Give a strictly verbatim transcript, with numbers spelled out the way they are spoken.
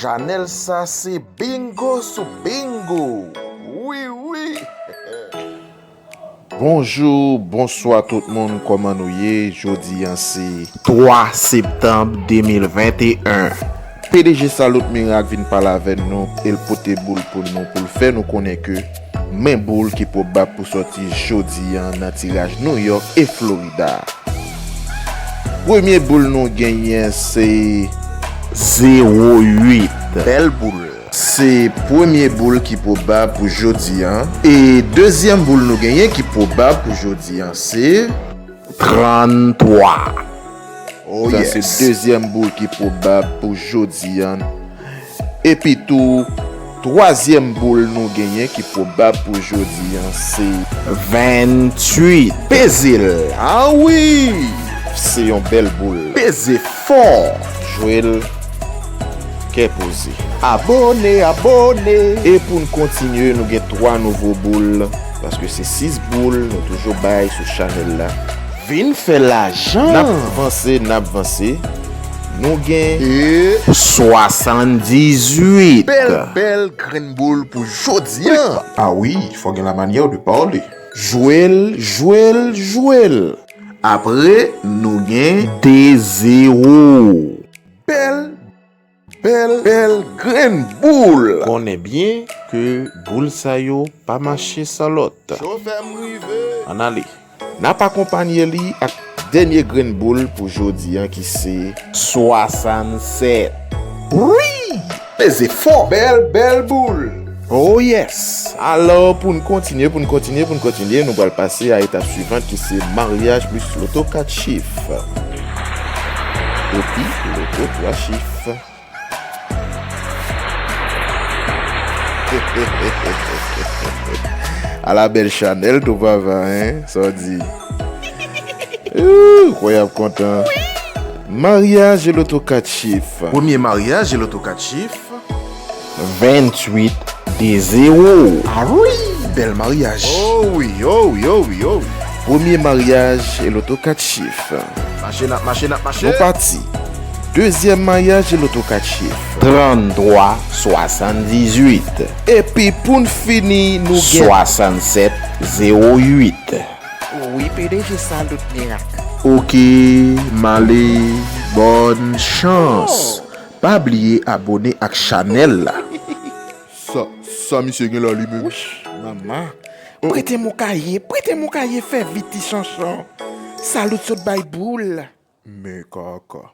Chanèl sa se bingo sou bingo. Wi, wi. Bonjou, bonswa tout moun, kòman nou ye? Jodi a se twa septanm de mil venteyen. P D G Salut Miracle vin pale avè nou, e l pote boul pou nou, pou l fè nou konnen ke men boul ki pwobab pou sòti jodi a nan tiraj New York e Florida. Premye boul nou genyen se zewo uit. Bèl boul. Se premye boul ki pwobab pou jodi a. E dezyèm boul nou genyen ki pwobab pou jodi a se tranntwa. Oh, sa se yes. Dezyèm boul ki pwobab pou jodi a. Epi tou, twazyèm boul nou genyen ki pwobab pou jodi a se venntuit. Peze l. Ah wi! Se yon bèl boul. Peze fò. Jwe l kè poze. Abone, abone. E pou n kontinye, nou gen twa nouvo boul, paske se sis boul nou toujou bay sou chanèl la. Vin fè lajan. N ap vanse, n ap vanse. Nou gen e swasanndizuit. Bèl, bèl grenn boul pou jodi a. Ah wi, fò gen la manière de parler. Jwe l, jwe l, jwe l. Apre, nou gen de zewo. Bèl, bèl, bèl grenn boul. Konnen byen ke boul sa yo pa mache san lòt. Chofè m rive. Ann ale. N ap akonpanye li ak dènye grenn boul pou jodi a ki se swasannsèt. Wi! Peze fò. Bèl, bèl boul. Oh yes! Alò, pou n kontinye, pou n kontinye, pou n kontinye, nou pral pase a etap swivan ki se maryaj plis loto kat chif. Epi, loto twa chif. Ala bèl chanèl tou papa, hein? Sa w di? Ooh, kwè y ap kontan. Maryaj e loto kat chif. Premye maryaj e loto kat chif. Venntuit de zewo. Ah wi, bèl maryaj. Oh wi, oh wi, oh wi, oh wi. Premye maryaj e loto kat chif. Mache n ap mache, n ap mache. Nou pati. Dezyèm maryaj e loto kat chif. Tranntwa swasanndizuit. Epi pou n fini, nou gen swasannsèt zewo uit. Wi, P D G Salut Miracle. Oke, m ale, bòn chans. Oh. Pa bliye abone ak chanèl la. Sa, sa misye gen la li menm? Wouch, manman. Prete m yon kaye, prete m yon kaye, fè vit ti chanchon. Salut sot bay boul. Men kaka.